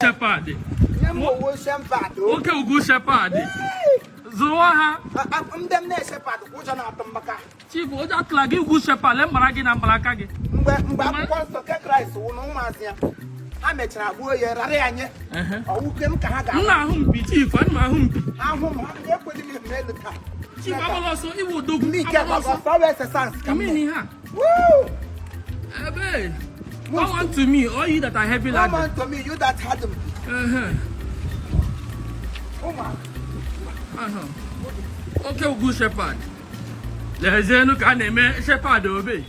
Shepherd. Nye m owu shepherd o. Oke ugwu shepherd. Zụwa ha. Ndị m na-eshepad kwa ụjọ na-atụ m maka Chief, ụjọ atụla gị. Ugwu shepherd, lee mkpara gị na mkparaka gị. Mgbe akwụkwọ nsọ ke Kraịst wụ na ụmụazị ya ha mechara gbuo ya, rara ya nye. Ọwụke m ka ha M ga-ahụ. Na-ahụ mpi, chief, ana m ahụ mpi. Ha hụ m, ha ga-ekwedị m n'elu taa. Chief, agbala ọsọ, iwu odogwu. Ndị ike Agbala ọsọ. gbagọsọ ọrụ exercise ka m Ime ihe a. Woo! Ebe. Come unto me, all you that are heavy Come laden. unto me, you that had them. Ụmụ Oke ugwu shepherd. Lezienụ ka a na-eme shepherd obe.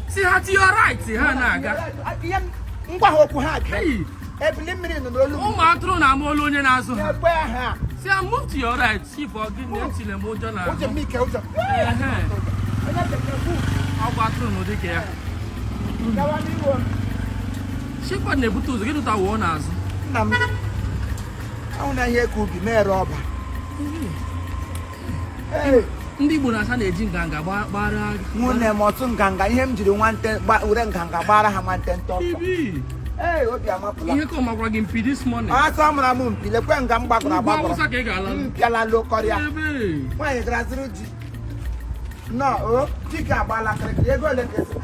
Si ha to your right, ha na-aga. Ihe ngwa ha okwu ha ga. Hey, Ebili mmiri nọ n'olu m. ụmụ atụrụ na-ama olu onye na-azụ ha. Na-ekwe ha. Si ha move to your right, chief, ọ gị na-etile m ụjọ na Ụjọ m ike ụjọ. Onye bekee kwu. Ọgwụ atụrụ n'ụdị ka ya. Gawa n'ihu. Shepherd na-ebute ụzọ, gị dụta wụọ n'azụ. Nna m, ahụ na ihe ka ubi mere ọba. Ee, Ndị Igbo na-asa na-eji nganga gbara. Nwunye m ọtụ nganga ihe m jiri nwante were nganga gbara ha nwante ntọ ọsọ. Ibi. Ee, obi amapụla. Ihe ka ọ makwara gị mpi this morning. Asọ mara m mpi, lekwe nga m gbagọrọ Ugwu agbagọrọ. Awụsa ka ị ga-ala. M pịala lokọrịa. Ebe. Nwaanyị gara zụrụ ji. Nnọọ o, ji ka agbala kịrịkịrị ego ole ka esi?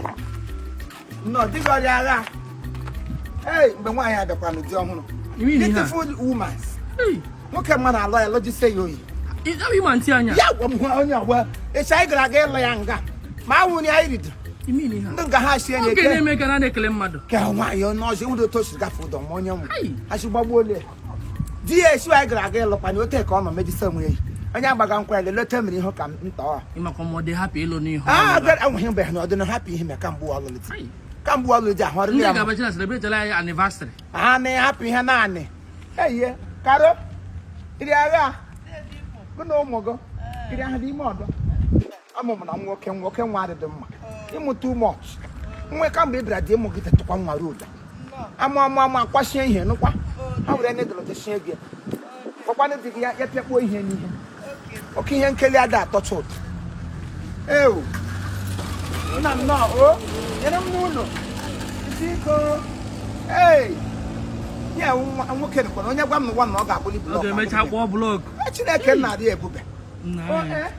Nnọọ, di gị ọrịa agha. Ee, mgbe nwaanyị a bịakwanụ di ọhụrụ. You mean ihe a? Beautiful woman. Hey, Nwoke mmadụ alọ ya lọjise ya oyi. ị gaghị ịma ntị anya. Ya gwa m hụ onye ọgbọ ịcha anyị gara aga ịlụ ya nga ma awụ nri anyị ridoro. You mean ihe a? Ndị nga ha sie Nwoke na-eke na-eme ka na na-ekele mmadụ. Ka nwaanyị onye ọzọ enwere otu o siri gafe ụdọ ma onye nwụ Ai. ha si gbagbuo ole di ya esi. Anyị gara aga ịlụkwanye ote ka ọ nọ mejisi onwe ya onye agbaga nkwa ya leleta mere ihe ka m tọọ. Ịmakwa ma ọ dị hapụ ịlụ n'ihu. A gara enweghị mgbe na ọdịna hapụ ihe mee kamgbe ọlụlụ di. Ai. Kamgbe ọlụlụ di ahụ ọrịrị Ndị ya mma. ga-abacha na celebrate ya anniversary. Ha na-ahapụ ihe naanị eyie karo iri agha gụ na ụmụ gị iri ahụ n'ime ọdọ amụmụ na nwoke nwoke nwa adịdị mma ịmụ too much nwe kamgbe ị bịara dị ịmụ gị tetụkwa nwa ruo ụda amụ amụ amụ akwashie ihe nụkwa ha were needle deshie gị gwakwanụ di gị ya ya pịakpuo ihe n'ihe oke ihe nkeli ada atọcha ụtọ. Ewu nna m nọ o nyere m n'ụlọ isi iko. Ee, ya nwa nwoke nụkwara onye gwa m n'ụwa na ọ ga-agbụli Ọ block. ga-emecha kpọọ block. Ee, Chineke nna adị ebube. Nna O, anyị. ee,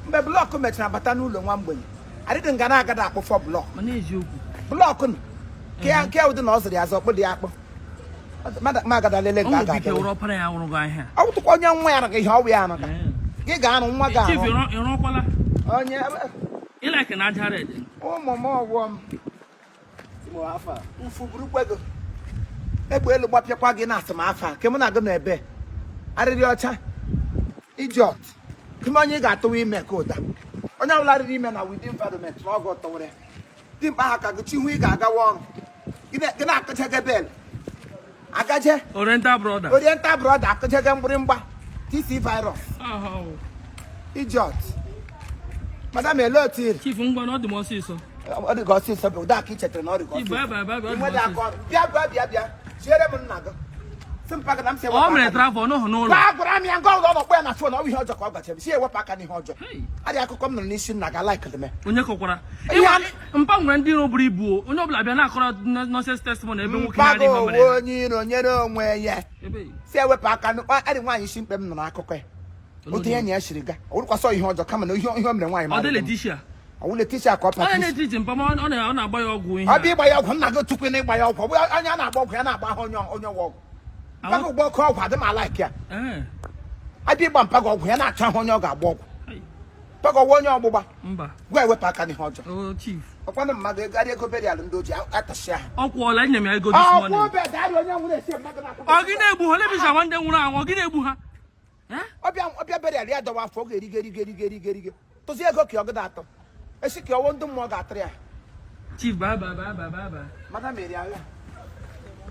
mgbe block mechara bata n'ụlọ nwa mgbenye adịdị nga na-agada akpụfọ block. Mana eziokwu. Block nụ ke ya nke ụdị na ọ zụrụ ya azụ ọkpụ dị ya akpụ ma agada lele Ọ nga nwere ike aga wụrụ ọpara ya nwụrụ gị ahịa. ọ bụtụkwa onye nwa ya rụga ihe ọwụ ya arụga gị ga-arụ nwa Chief, ga-arụ. Ịrụọkwala. Onye Ịlike na aja red. Ụmụ m ọwụọ m mfu burukwe gị egbe elu gbapịakwa gị na asịm afa ke mụ na gị nọ ebe arịrị ọcha idiot kime onye ị ga-atụwa ime ka ụda onye ọbụla riri ime na within environment na ọgụ tụwara ya dimkpa ha ka gị chihu ị ga-agawa ọrụ gị na-akụchege bell agaje. Oriental brother. Oriental brother akụchege mgbịrịmgba TC virus. Ahụ. Idiot. Madam, ele otu iri. Chief, ngwa na ọ dị m ọsịsọ. Ọ dị gị ọsịsọ bụ ụda ka ị chetara na ọ dị gị Chief, ọsịsọ. bye bye bye bye, ọ dị m Ị nwere ọsịsọ. aka ọrụ. Bịa bịa bịa bịa chiere m nna gị si mpa gị na m si ewepụ Ọ mere aka travel n'ụhụ n'ụlọ. Gwa gwara m ya nga ụlọ ọnọkpọ ya na phone ọ bụ ihe ọjọọ ka ọ gacha m si ewepụ aka n'ihe ọjọọ. Hey. Adị akụkọ m nụrụ n'isi nna gị like me. Onye kọkwara? Ihe Mpa nwere ndị iro buru ibu o. Onye ọbụla bịa na-akọrọ nonsense testimony ebe nwoke Mpago na-adịghị ihe o onwe mere ya. Onye iro nyere onwe ya. Ebe. Si ewepụ aka adị nwaanyị isi mkpe m nụrụ akụkọ ya otu ihe enyi ya siri ga ọ bụrụkwasọ ihe ọjọọ kama na ihe o mere nwaanyị Ọ mara dị mma. Letitia. Ọ wụ Letitia ka ọ Onye Patricia. na-etiti mpa ma ọ na-agba ya ọgwụ ihe. Ọ bụ ịgba ya ọgwụ nna gị tukwu na ịgba ya ọgwụ ọ bụ onye a na-agba ọgwụ ya na-agba ahụ onye ọgwụ ọgwụ mpago ụgbọ oke ọgwụ adị m a-like ya. Ee. Abịa ịgba mpago ọgwụ ya na-achọ ahụ onye ọ ga-agba ọgwụ. Hey, Mpago ọgwụ onye ọgbụgba. Mba. Gwa ewepụ aka n'ihe ọjọọ. O chief. Ọkwanụ mmadụ ego arị ego burial ndị ojii atachia ha. Ọ kwụọla enye m ya ego this Ọkwụ morning. be darị onye nwụrụ esi mmadụ na-akwụ. Ọ gị na-egbu ha lebisa nwa ndị nwụrụ anwụ, ọ gị na-egbu ha. Eh? Ọbịa burial ya dọwa afọ ọ ga-erige erige erige erige erige tụzie ego ka ọ gị atọ esi ka ọwụ ndị mmụọ ga-atụrụ ya. Chief, bye bye bye bye bye bye. Madam eri agha.